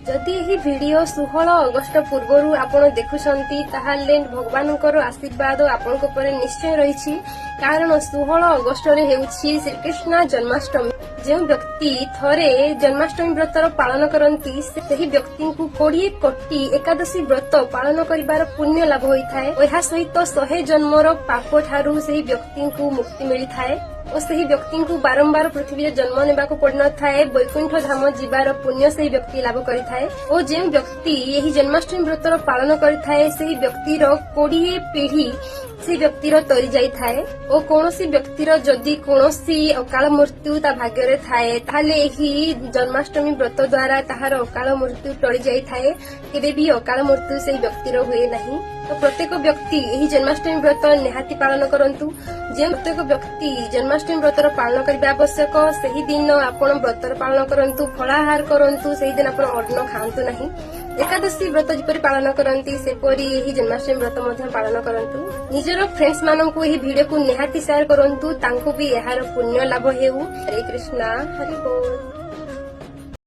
ଯଦି ଏହି video 16 August ପୂର୍ବରୁ ଆପଣ ଦେଖୁଛନ୍ତି, ତାହେଲେ ଭଗବାନଙ୍କର ଆଶୀର୍ବାଦ ଆପଣଙ୍କ ଉପରେ ନିଶ୍ଚୟ ରହିଛି, କାରଣ 16 ଅଗଷ୍ଟରେ ହେଉଛି ଶ୍ରୀକୃଷ୍ଣ ଜନ୍ମାଷ୍ଟମୀ। ଯେଉଁ ବ୍ୟକ୍ତି ଥରେ ଜନ୍ମାଷ୍ଟମୀ ବ୍ରତର ପାଳନ କରନ୍ତି, ସେହି ବ୍ୟକ୍ତିଙ୍କୁ 20 କୋଟି ଏକାଦଶୀ ବ୍ରତ ପାଳନ କରିବାର ପୁଣ୍ୟ ଲାଭ ହୋଇଥାଏ ଓ ଏହା ସହିତ 100 ଜନ୍ମର ପାପ ଠାରୁ ସେହି ବ୍ୟକ୍ତିଙ୍କୁ ମୁକ୍ତି ମିଳିଥାଏ ଓ ସେହି ବ୍ୟକ୍ତିଙ୍କୁ ବାରମ୍ବାର ପୃଥିବୀରେ ଜନ୍ମ ନେବାକୁ ପଡିନଥାଏ। ବୈକୁଣ୍ଠ ଧାମ ଯିବାର ପୁଣ୍ୟ ସେହି ବ୍ୟକ୍ତି ଲାଭ କରିଥାଏ ଓ ଯେଉଁ ବ୍ୟକ୍ତି ଏହି ଜନ୍ମାଷ୍ଟମୀ ବ୍ରତର ପାଳନ କରିଥାଏ, ସେହି ବ୍ୟକ୍ତିର 20 ପିଢି ସେ ବ୍ୟକ୍ତିର ତରି ଯାଇଥାଏ। ଓ କୌଣସି ବ୍ୟକ୍ତିର ଯଦି କୌଣସି ଅକାଳ ମୃତ୍ୟୁ ତା ଭାଗ୍ୟରେ ଥାଏ, ତାହେଲେ ଏହି ଜନ୍ମାଷ୍ଟମୀ ବ୍ରତ ଦ୍ୱାରା ତାହାର ଅକାଳ ମୃତ୍ୟୁ ଟଳି ଯାଇଥାଏ। କେବେ ବି ଅକାଳ ମୃତ୍ୟୁ ସେହି ବ୍ୟକ୍ତିର ହୁଏ ନାହିଁ। ତ ପ୍ରତ୍ୟେକ ବ୍ୟକ୍ତି ଏହି ଜନ୍ମାଷ୍ଟମୀ ବ୍ରତ ନିହାତି ପାଳନ କରନ୍ତୁ। ଯେଉଁ ପ୍ରତ୍ୟେକ ବ୍ୟକ୍ତି ଜନ୍ମାଷ୍ଟମୀ ବ୍ରତର ପାଳନ କରିବା ଆବଶ୍ୟକ। ସେହି ଦିନ ଆପଣ ବ୍ରତର ପାଳନ କରନ୍ତୁ, ଫଳାହାର କରନ୍ତୁ। ସେହିଦିନ ଆପଣ ଅନ୍ନ ଖାଆନ୍ତୁ ନାହିଁ। ଏକାଦଶୀ ବ୍ରତ ଯେପରି ପାଳନ କରନ୍ତି, ସେପରି ଏହି ଜନ୍ମାଷ୍ଟମୀ ବ୍ରତ ମଧ୍ୟ ପାଳନ କରନ୍ତୁ। ନିଜର ଫ୍ରେଣ୍ଡସ୍ ମାନଙ୍କୁ ଏହି ଭିଡିଓକୁ ନିହାତି ସେୟାର କରନ୍ତୁ, ତାଙ୍କୁ ବି ଏହାର ପୁଣ୍ୟ ଲାଭ ହେଉ। ହରେ କୃଷ୍ଣା, ହରି ବୋଲ।